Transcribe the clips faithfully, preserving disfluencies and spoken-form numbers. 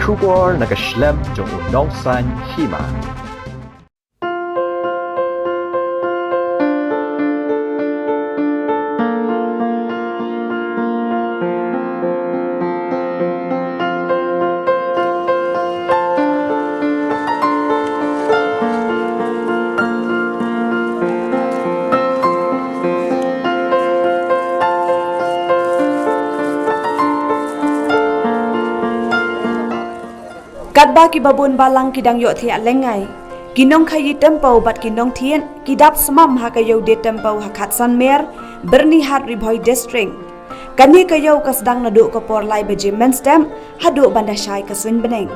Khubor na ka shlem jong u nongsan hima. Katba ki babun balang ki dang ïoh thiah lyngngai, ki nongkhaïi tempew bad ki nongthied ki dap smam ha ka Ïewdieh Tempew ha Khatsan Mer, Byrnihat, Ri Bhoi District. Kane ka ïew ka sdang naduh ka por lai baje mynstep haduh ban da shai ka suiñ bneng.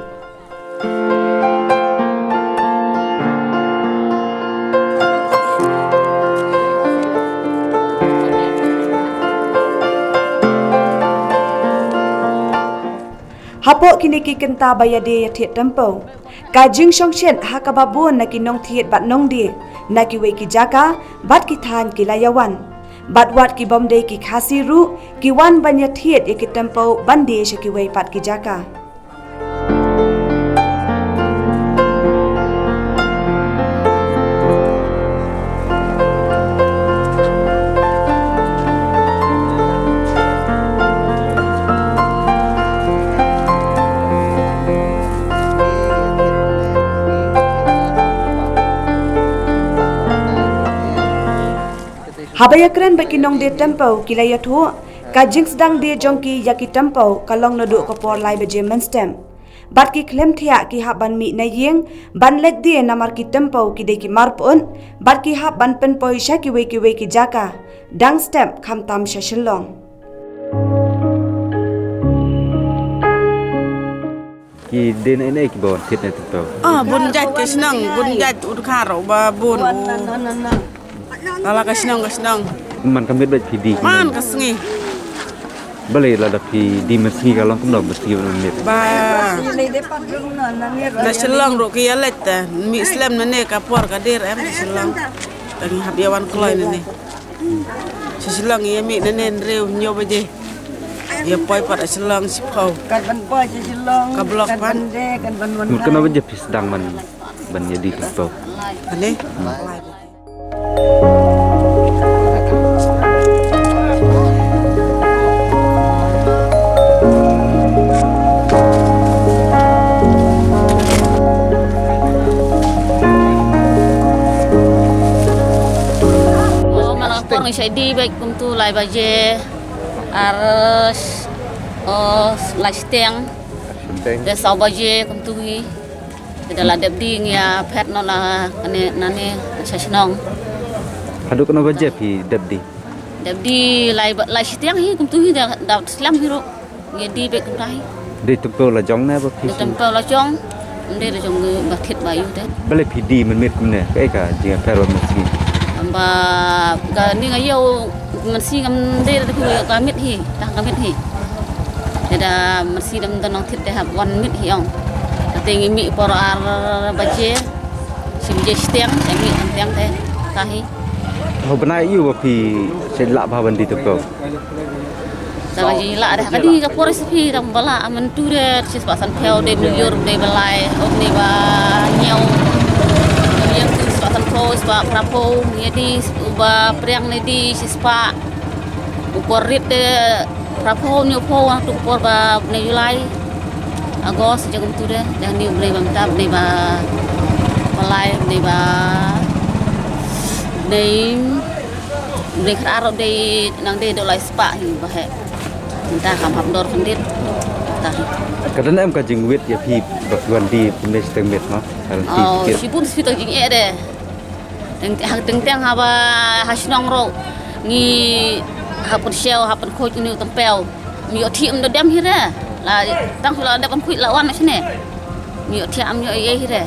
Hapoh kine ki kynta ba ïadie ïa thied tempew, ka jingshongshit ha kaba bun na ki nongthied bad nongdie na kiwei ki jaka bad ki thaiñ ki la ïawan. Bad wat ki bym dei ki Khasi ruh ki wan ban ïathied ïa ki tempew ban die sha kiwei pat ki jaka. Haba ïakren bad ki nongdie tempew ki la ïathuh, ka jingsdang die jong ki ïa ki tempew ka long naduh ka por lai baje mynstep. Bad ki khlem thiah ki hap ban mih na ïing ban leit die namar ki tempew ki dei ki mar pyut, bad ki hap ban pynpoi sha kiwei kiwei ki jaka, dang step khamtam sha Shillong. Ki dei na ine ki ba wan thied ne tempew? Ah, bun jait ka shnong, bun jait u dkhar uba bun u. Ka la ka shnong ka shnong. Man ka miet bad phi die? Man ka sngi. Balei lada phi die mynsngi ka long kumno mynsngi bad miet? Ba na Shillong ruh ki ïa leit te. Mih slem na ne ka por ka der em Shillong. Ka ngi hap ïa wan kloi na ne. Sha Shillong ïa mih na ne hynriew hynñiew baje. Ïa poi pat Shillong shiphew. Kat ban poi sha Shillong. Ka block kat pat. Ban de, kat ban wan. Mut kano baje phi sdang ban, ban ïa die tempew? Ane? Hmm. Oh, man ka por ngi shait die bad kumtu lai baje. Ar, oh, lai shiteng. Shiteng. Te saw baje kumtu hi. Te da la dep die ngi ïa phet noh na kane, na ne sha shnong. Haduh kano baje phi dep die? Dep die lai ba, lai shiteng hi kumtu hi da, da slem hi ruh. Ngi die bad kumta hi. Dei tempew la jong ne ba phi? Dei tempew la jong. Ym dei la jong ba thied ba ïoh te. Balei phi die mynmiet kumne? Kaei ka jingïapher ba mynsngi? Ba kane nga ïoh mynsngi ngam dei da phi ka miet hi, tang ka miet hi. Te da mynsngi dang don nongthied te hap wan miet hi ong. Te ngi mih por ar baje. Shi baje shiteng, te mih tang teng te ka hi. Ho bnai ïu ba phi shait lah bha ban die tempew? Tang ka jinglah deh, ka die ka por sha phi tang ba lah, mynta de shispah sanphew, de mlien, de ba lai, ot ne ba hynñiew. Mlien tu shispah sanphew, shispah phraphew, ïa die uba priang ne die shispah. U por rit de phraphew, hynñiewphew, tu por ba bnai July. August, jong kumtu de, jong ni u bnai ba mynta, bnai ba, ba lai, bnai ba, bnai, bnai khatar dei, nang dei dei lai spah hi ba heh. Mynta kam hap dor khyndiat. Mynta hi. Ka don em ka jingwit ïa phi ba phi wan die phi mih shiteng miet ma? Oh, shibun shibun jingeh de. Teng, ha, teng teng haba ha shnong ruh ngi hap pynshew, hap pynkhuid une u tempew. Ym ïoh thiah, ym da dem hi re. La tang shu la dep pynkhuid la wan noh shane. Ym ïoh thiah, ym ïoh ei ei hi re.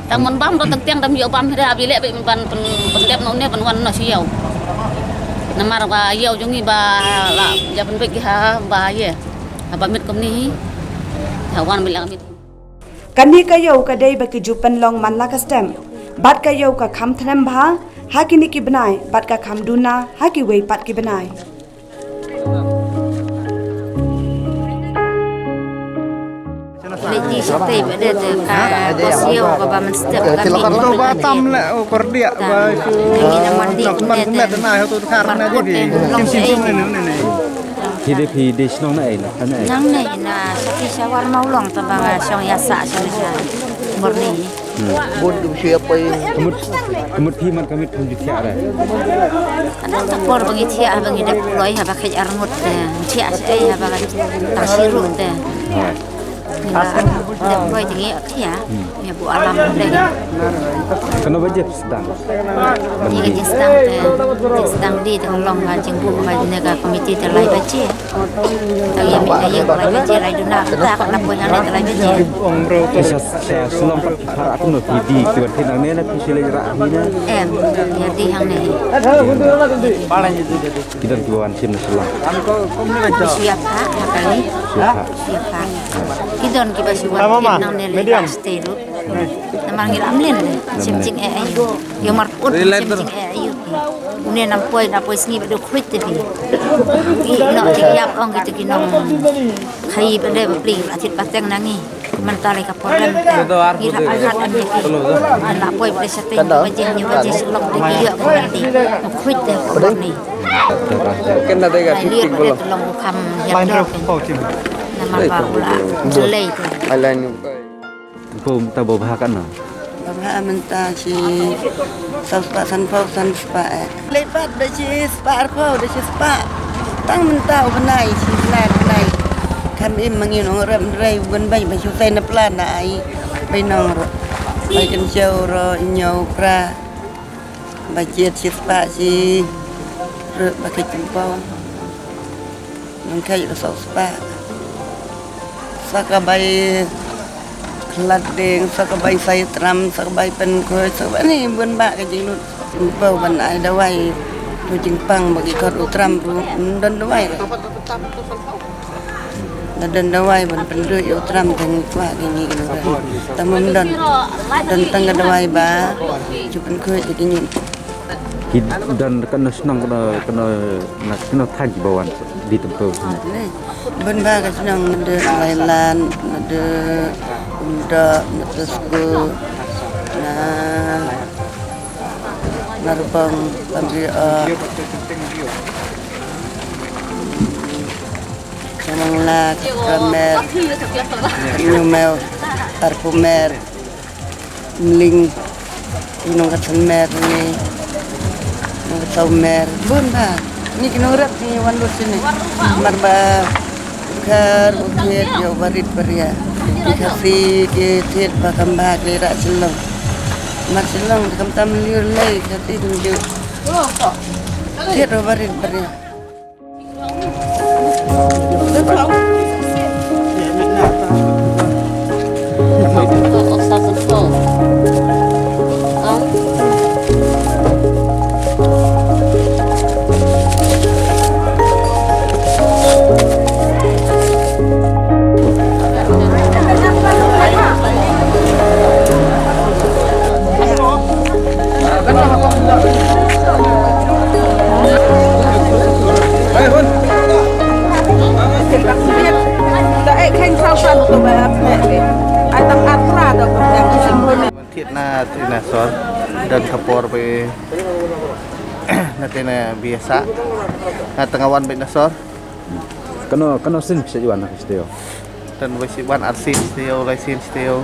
Tang mon bam ruh teng teng da ym ïoh bam hi re, hap ïaleh beit ban pyn, pyndep noh une ban wan noh sha ïew. Namar ba ïew jong ngi ba la ïa pynbeit ki ha ba ïa. Haba miet kumne hi. Ha wan beit la miet. Kane ka ïew ka dei ba ki ju pynlong man la ka step. Bad ka ïew ka kham thngan bha ha kine ki bnai, bad ka kham duna ha kiwei pat ki bnai. Di shatei ba de te ka bos ïew ka ba mynstep ka mi. To ba tam le o kordiak ba shu. Ngi na mandi ne te. Markut te long shatei. Phi de phi de shnong na ei na, na ei? Nang ne na shatei Shawar Mawlong ta ba nga shong ïa sa sha sha. Morni. Bun du shu ïa poi. Ka mut, ka mut phi man ka mut phi ju thiah re. Ana ka por ba ngi thiah ba ngi dep kloi haba kheit arngut te. Thiah sha ei haba ka tang shi ruh te. Hai. Ngi la dep kloi te ngi thiah. Ngi bu alam te. Kano ba jep sdang? Ngi ka jingsdang te. Jingsdang di te long ha jingbu ha ne ka komiti te lai baje. Tang ïa mih na ïing lai baje lai duna, ta ka la poi hangne te lai baje. Sha, sha Shillong pat ki phara kumno, phi die ki wan thied nangne ne phi shu leit rah hi ne? Em, ïa die hangne. Ki don kiba wan shim na Shillong? Shu ïa phah, ha kali. Shu ïa phah. Shu ïa phah. Ki don kiba shu wan thied nangne lei ba stay ruh. Namar ngi la mlien lei, shim jingeh aïu. Ïa marput shim jingeh aïu. Une nam poi, nam poi sngi ba dei u khluit te phi. Ki noh ki ïap ong kito ki nongkhaïi ba dei ba pli la thied pateng na ngi. Mynta lei ka por lem te. Ngi la arhat em te phi. Ngi la poi ba dei shatei ba jing ñu ba jing Shillong te ki ïoh ka mandi. U khluit te ka por ni. Ai lir ba dei te long u kham hiap dok. Namar ba u la lei te. Phi mynta ba bha katno? Ba bha mynta shi saw spah sanphew, san spah eh. Lei pat da shi spah arphew, da shi spah. Tang mynta u bnai, shi bnai, bnai. Kham im ma ngi nongrep, hynrei u bun beiñ ba shu sei na plan na ai. Beiñ nong ruh. Bai kynshew ruh, hynñiew, phra. Ba jied shi spah shi ruh ba kheit jingpong. Nang kheit ruh saw spah. Sa ka bai khlad dieng, sa ka bai sai tram, sa ka bai pynkhuid, sa ka bai ni bun bah ka jinglut. Jingpong ban ai dawai. Tu jingpang ba ki khot u tram ruh, ym don dawai ruh. Nga don dawai ban pynduh ïa u tram tang kwah ki ngi ki nongran. Tang ym don. Don tang ka dawai ba ju pynkhuid ïa ki ngi. Ki don katno shnong, katno, katno na katno thaiñ kiba wan die tympew? Bun bah ka shnong, na dei Lailan, na dei Umdok, na dei Sku, na Narbong, Pamriok. Ka Mangla, ka Mer, ka Nyumew, Arpumer, Mling, Nong Katsan Mer, ni Nong Katsan Mer, bun bah. Ni ki nongrep ni wan lut shini. Mar ba u khar, u thied, ïa u barit baria. Ki Khasi, ki thied ba kam bah, ki rah Shillong. Mar Shillong, kam tam liur lei, Khasi kum ju thied u barit baria. Thied na, thied na sor, don ka por ba na te na biasa, na tang wan ba na sor. Kano, kano sien phi sa wan na ka studio? Tang ba sa wan ar sien studio, lai sien studio.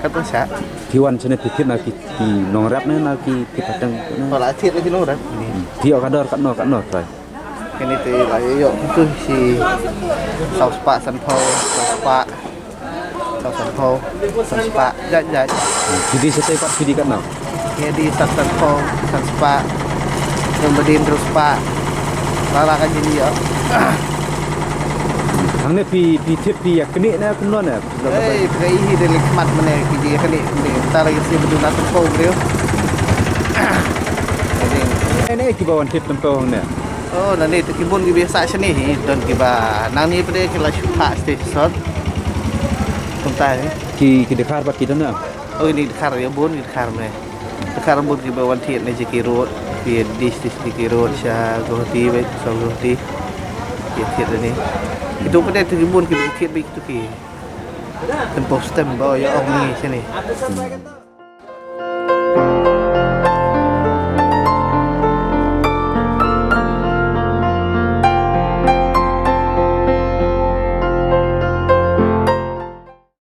Kato sa. Phi wan shane phi thied na ki, ki nongrep ne na ki, ki pateng ne? Wala thied na ki nongrep. Phi ïoh ka dor katno, katno trai? Kine te la ïoh tu shi saw spah sanphew, saw spah, saw sanphew, san spah, jait jait. Phi die shatei pat phi die katno? Ngi die san sanphew, san spah, ngi bad die hynriew spah. La la ka jingïoh. Hangne phi, phi thied phi ïa knieh ne kumno ne? Ei, phi ïa hi de leh khmat mane phi die ïa knieh ne. Ta la ïa si badu na sanphew briew. Ne ne kiba wan thied tympew hangne. Oh, nangne te ki bun kiba ïa sah shane hi, don kiba nangne pat de ki la shu phah sha sor. Kumta hi. Ki, ki dkhar pat ki don na? Oh, ini dkhar ïa bun, ki dkhar me. Dkhar bun kiba wan thied ne J K Road, ki dish dish J K Road, sha Guwahati bad, sha Guwahati. Ki thied ne. Itu pat de te ki bun kiba thied bad itu ki. Kan post stem ba ïa ong ngi shane.